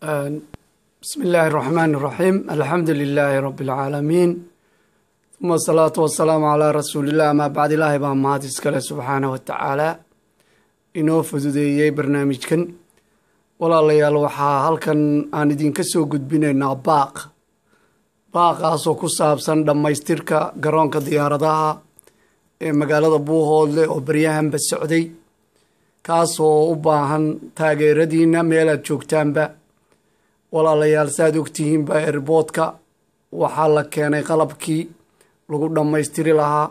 بسم الله الرحمن الرحيم، الحمد لله رب العالمين، ثم الصلاة والسلام على رسول الله، أما بعد. Ilaahay baa mahad iskale subxaanahu watacaala inoo fududeeyey barnaamijkan. Walaalayaal, waxaa halkan aan idinka soo gudbinaynaa baaq, baaqaasoo ku saabsan dhammaystirka garoonka diyaaradaha ee magaalada Buuhoodle oo baryahanba socday, kaasoo u baahan taageeradiina meelaad joogtaanba. Walaalayaal, saaad ogtihiinba, airportka waxaa la keenay qalabkii lagu dhammaystiri lahaa,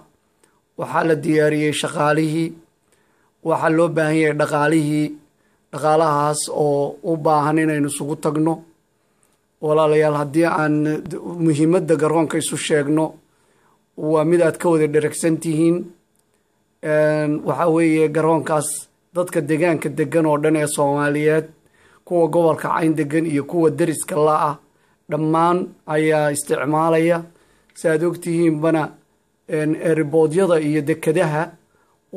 waxaa la diyaariyey shaqaalihii, waxaa loo baahan yahay dhaqaalihii, dhaqaalahaas oo u baahan inaynu isugu tagno. Walaalayaal, haddii aan muhiimadda garoonka isu sheegno, waa mid aad ka wada dheragsan tihiin. Waxaa weeye garoonkaas dadka deegaanka degan oo dhan ee Soomaaliyeed, kuwa gobolka Cayn degan iyo kuwa deriska la-ah, dhammaan ayaa isticmaalaya. Si aad ogtihiinbana, airportyada iyo dekadaha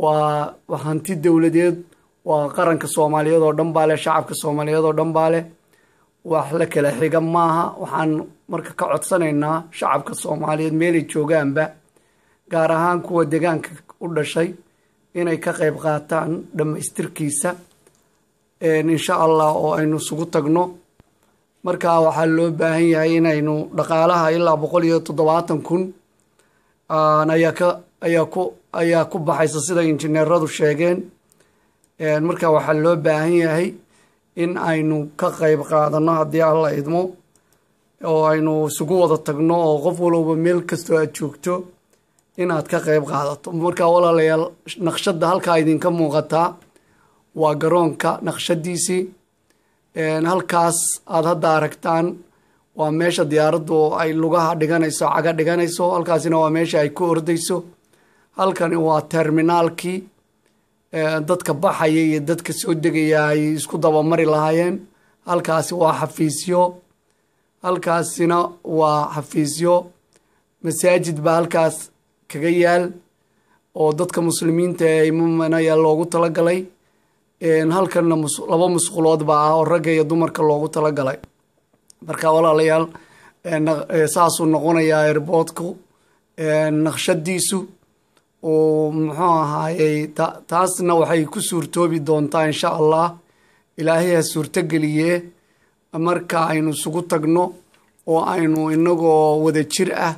waa hanti dowladeed, waa qaranka Soomaaliyeed oo dhan baa leh, shacabka Soomaaliyeed oo dhan baa leh, wax la kala xiga maaha. Waxaan marka ka codsanaynaa shacabka Soomaaliyeed meelay joogaanba, gaar ahaan kuwa deegaanka u dhashay, inay ka qayb qaataan dhammaystirkiisa, insha Allah, oo aynu isugu tagno. Marka waxaa loo baahan yahay inaynu dhaqaalaha ilaa 170,000 ayaa ku baxaysa, sida injineeradu sheegeen. Marka waxaa loo baahan yahay in aynu ka qayb qaadano, haddii Alla idmo, oo aynu isugu wada tagno, oo qof walowba meel kastoo aad joogto inaad ka qayb qaadato. Marka walaalayaal, naqshadda halkaa idinka muuqataa waa garoonka naqshadiisii. Halkaas aada hadda aragtaan waa meesha diyaaraddu ay lugaha dhiganayso, caga dhiganayso. Halkaasina waa meesha ay ku ordayso. Halkani waa terminaalkii dadka baxaya iyo dadka soo degaya ay isku dabamari lahaayeen. Halkaasi waa xafiisyo, halkaasina waa xafiisyo. Masaajid baa halkaas kaga yaal oo dadka Muslimiinta ee imanaya loogu talagalay. Halkanna laba musqulood baa ah oo ragga iyo dumarka loogu talagalay. Marka walaalayaal, saasuu noqonayaa airportku naqshadiisu oo muxuu ahaayey. Taasna waxay ku suurtoobi doontaa, insha Allah, Ilaahay ha suurtogeliye, marka aynu isugu tagno oo aynu inagoo wada jir ah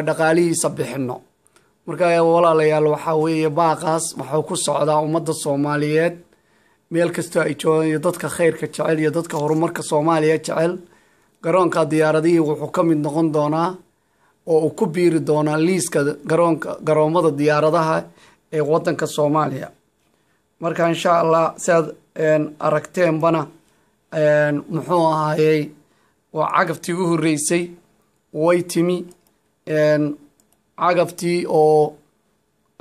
dhaqaalihiisa bixino. Marka walaalayaal, waxaa weeye baaqaas waxuu ku socdaa ummadda Soomaaliyeed meel kastoo ay joogaan, iyo dadka khayrka jecel iyo dadka horumarka Soomaaliya jecel. Garoonka diyaaradihii wuxuu ka mid noqon doonaa oo uu ku biiri doonaa liiska garoonka garoomada diyaaradaha ee waddanka Soomaaliya. Marka insha Allah, siaad aragteenbana, muxuu ahaayey, waa cagaftii u horreysay way timi, cagaftii oo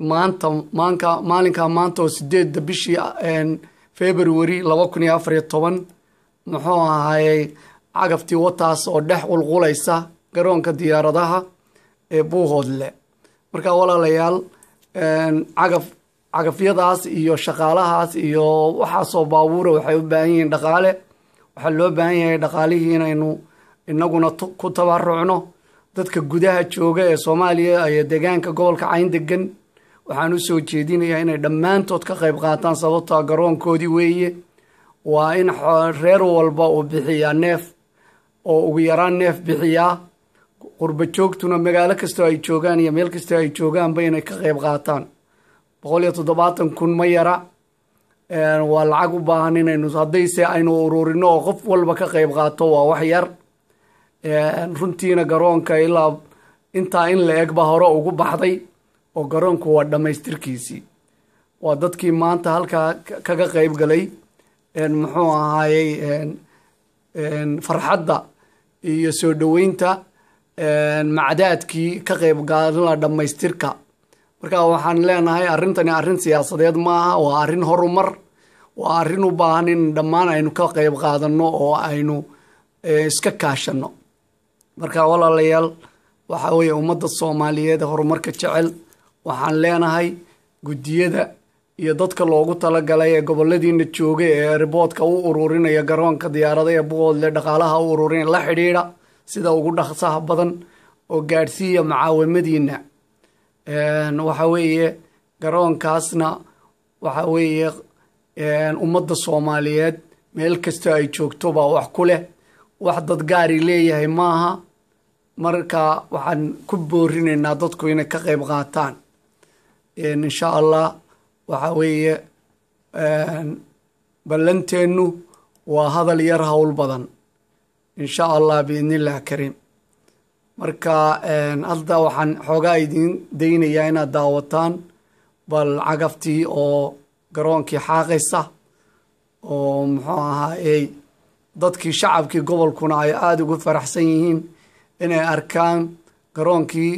maanta maanka maalinka maanta oo 8-da bishii February 2014, muxuu ahaayey, cagaftii wataas oo dhex qulqulaysa garoonka diyaaradaha ee Buuhoodle. Marka walaalayaal, cagaf cagafyadaas iyo shaqaalahaas iyo waxaasoo baabuura waxay u baahan yihiin dhaqaale. Waxaa loo baahan yahay dhaqaalihii inaynu inaguna ku tabarucno. Dadka gudaha jooga ee Soomaaliya ee deegaanka gobolka Cayn degan waxaan usoo jeedinayaa inay dhammaantood ka qayb qaataan, sababtoa garoonkoodii weeye. Waa in reer walba uu bixiyaa neef, oo ugu yaraan neef bixiyaa. Qurba joogtuna magaalo kastoo ay joogaan iyo meel kastoo ay joogaanba inay ka qayb qaataan. 170,000 ma yara, waa lacag u baahan inaynu haddayse aynu ururino oo qof walba ka qayb qaato, waa wax yar runtiina. Garoonka ilaa intaa in la eg ba hore ugu baxday, oo garoonku waa dhammaystirkiisii. Waa dadkii maanta halkaa kaga qayb galay, muxuu ahaayey, farxadda iyo soo dhoweynta macdaadkii ka qayb qaadan dhammaystirka. Marka waxaan leenahay, arrintani arrin siyaasadeed maaha, waa arrin horumar, waa arrin u baahan in dhammaan aynu ka qayb qaadano oo aynu iska kaashano. Marka walaalayaal, waxaa weeye ummadda Soomaaliyeed horumarka jecel waxaan leenahay guddiyada iyo dadka loogu talagalay ee goboladiina joogay ee airportka u ururinaya garoonka diyaarada ee Buuhoodle dhaqaalaha u ururinaya la xidhiidha sida ugu dhaqsaha badan oo gaadhsiiya mucaawimadiina. Waxa weeye garoonkaasna waxa weeye ummadda Soomaaliyeed meel kasta ay joogto baa wax ku leh, wax dad gaari leeyahay maaha. Marka waxaan ku boorinaynaa dadku inay ka qayb qaataan insha Allah. Waxa weeye ballanteennu waa hadal yar hawl badan insha Allah biidnillah kariim. Marka hadda waxaan xoogaa idiin daynayaa inaad daawataan bal cagaftii oo garoonkii xaaqaysa oo muxuu ahaayey dadkii shacabkii gobolkuna ay aada ugu faraxsan yihiin inay arkaan garoonkii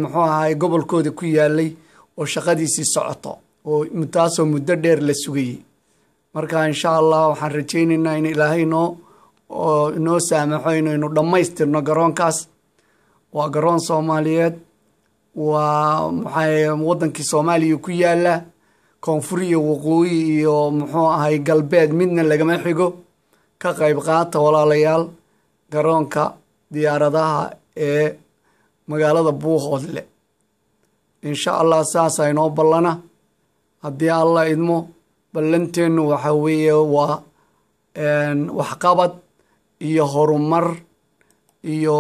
muxuu ahaay gobolkooda ku yaalay oo shaqadiisii socoto oo taasoo muddo dheer la sugayey. Marka insha Allah waxaan rajaynaynaa in Ilaahay noo saamaxo inaynu dhammaystirno garoonkaas. Waa garoon Soomaaliyeed, waa maxay waddankii Soomaaliya ku yaala, koonfur iyo waqooyi iyo muxuu ahay galbeed midna lagama xigo. Ka qayb qaata walaalayaal garoonka diyaaradaha ee magaalada Buuhoodle insha Allah. Saasaa inoo ballana haddii Allah idmo. Ballanteennu waxa weeye waa waxqabad iyo horumar iyo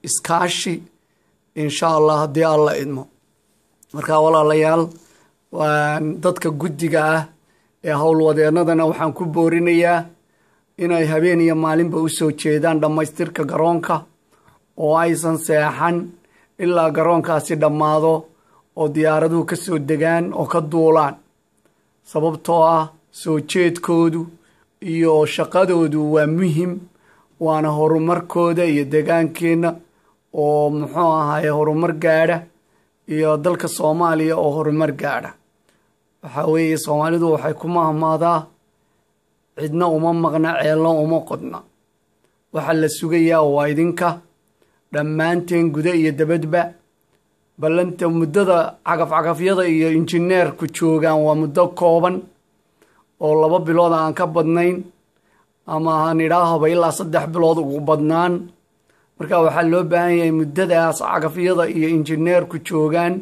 iskaashi insha Allah haddii Allah idmo. Marka walaalayaal, dadka guddiga ah ee howlwadeennadana waxaan ku boorinayaa inay habeen iyo maalinba u soo jeedaan dhammaystirka garoonka oo aysan seexan ilaa garoonkaasi dhammaado oo diyaaraduhu ka soo degaan oo ka duulaan, sababtoo ah soo jeedkoodu iyo shaqadoodu waa muhim, waana horumarkooda iyo deegaankeenna oo muxuu ahaye horumar gaadha iyo dalka Soomaaliya oo horumar gaadha. Waxaa weeye Soomaalidu waxay ku mahmaadaa cidna uma maqna ceelna uma qodna. Waxaa la sugayaa waa idinka dhammaanteen guda iyo dabadba. Ballanta muddada cagaf-cagafyada iyo injineerku joogaan waa muddo kooban oo 2 bilood aan ka badnayn, ama aan idhaahaba ilaa 3 bilood ugu badnaan. Marka waxaa loo baahan yahay muddadaas cagafyada iyo injineerku joogaan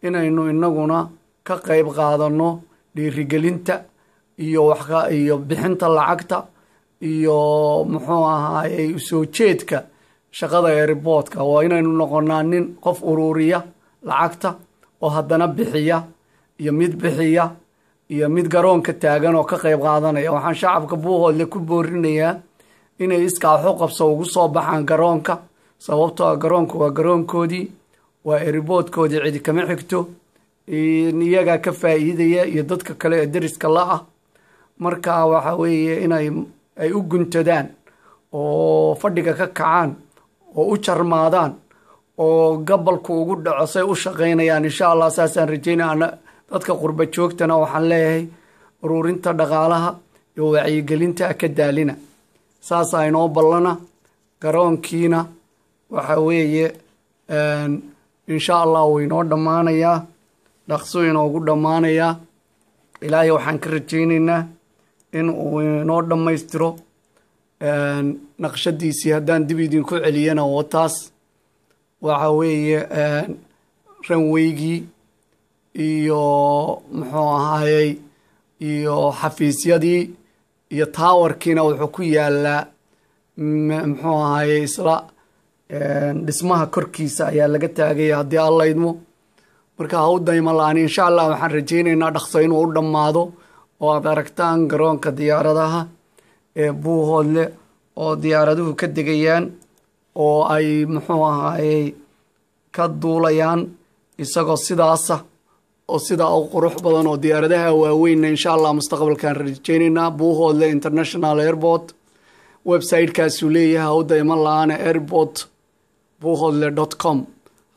inaynu inaguna ka qayb qaadanno dhiirigelinta iyo iyo bixinta lacagta iyo muxuu ahaayey usoo jeedka shaqada airportka. Waa inaynu noqonaa nin qof uruuriya lacagta oo haddana bixiya, iyo mid bixiya, iyo mid garoonka taagan oo ka qayb qaadanaya. Waxaan shacabka Buuhoodle ku boorinayaa inay iskaa wax u qabso ugu soo baxaan garoonka, sababtoo ah garoonku waa garoonkoodii, waa airportkoodii, cidi kama xigto, iyagaa ka faa'iidaya iyo dadka kale ee deriska la ah. Marka waxa weeye inay ay u guntadaan oo fadhiga ka kacaan oo u jarmaadaan oo gabalku ugu dhaco say u shaqaynayaan insha Allah. Saasaan rajaynaya. Dadka qurba joogtana waxaan leeyahay ururinta dhaqaalaha iyo wacyigelinta ka daalina. Saasaa inoo ballana. Garoonkiina waxa weeye insha Allah wuu inoo dhammaanayaa, dhaqso inoogu dhammaanayaa. Ilaahay waxaan ka rajaynaynaa in uu inoo dhammaystiro naqshadiisii. Haddaan dib idinku celiyana wataas waxa weeye runwaygii iyo muxuu ahaayey iyo xafiisyadii iyo towerkiina wuxuu ku yaalaa muxuu ahaayey isla dhismaha korkiisa ayaa laga taagaya haddii Alla idmo. Marka ha u dayma la-aan insha Allah. Waxaan rajaynaynaa dhaqso inuu u dhammaado oo aad aragtaan garoonka diyaaradaha ee Buuhoodle oo diyaaraduhu ka degayaan oo ay muxuu ahaayey ka duulayaan, isagoo sidaasa oo sidaa u qurux badan oo diyaaradaha waaweynna insha Allah mustaqbalkaan rajaynaynaa. Buuhoodle International Airport websitekaasuu leeyahay, ha u dayma la-aan, airport buuhoodle.com,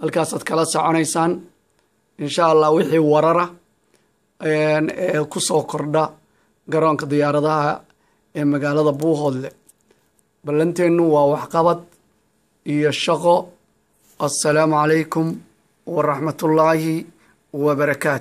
halkaasaad kala soconaysaan insha Allah wixii warara ee kusoo kordha garoonka diyaaradaha ee magaalada Buuhoodle. Ballanteennu waa waxqabad iyo shaqo. Assalaamu calaykum waraxmatullaahi wabarakaatu.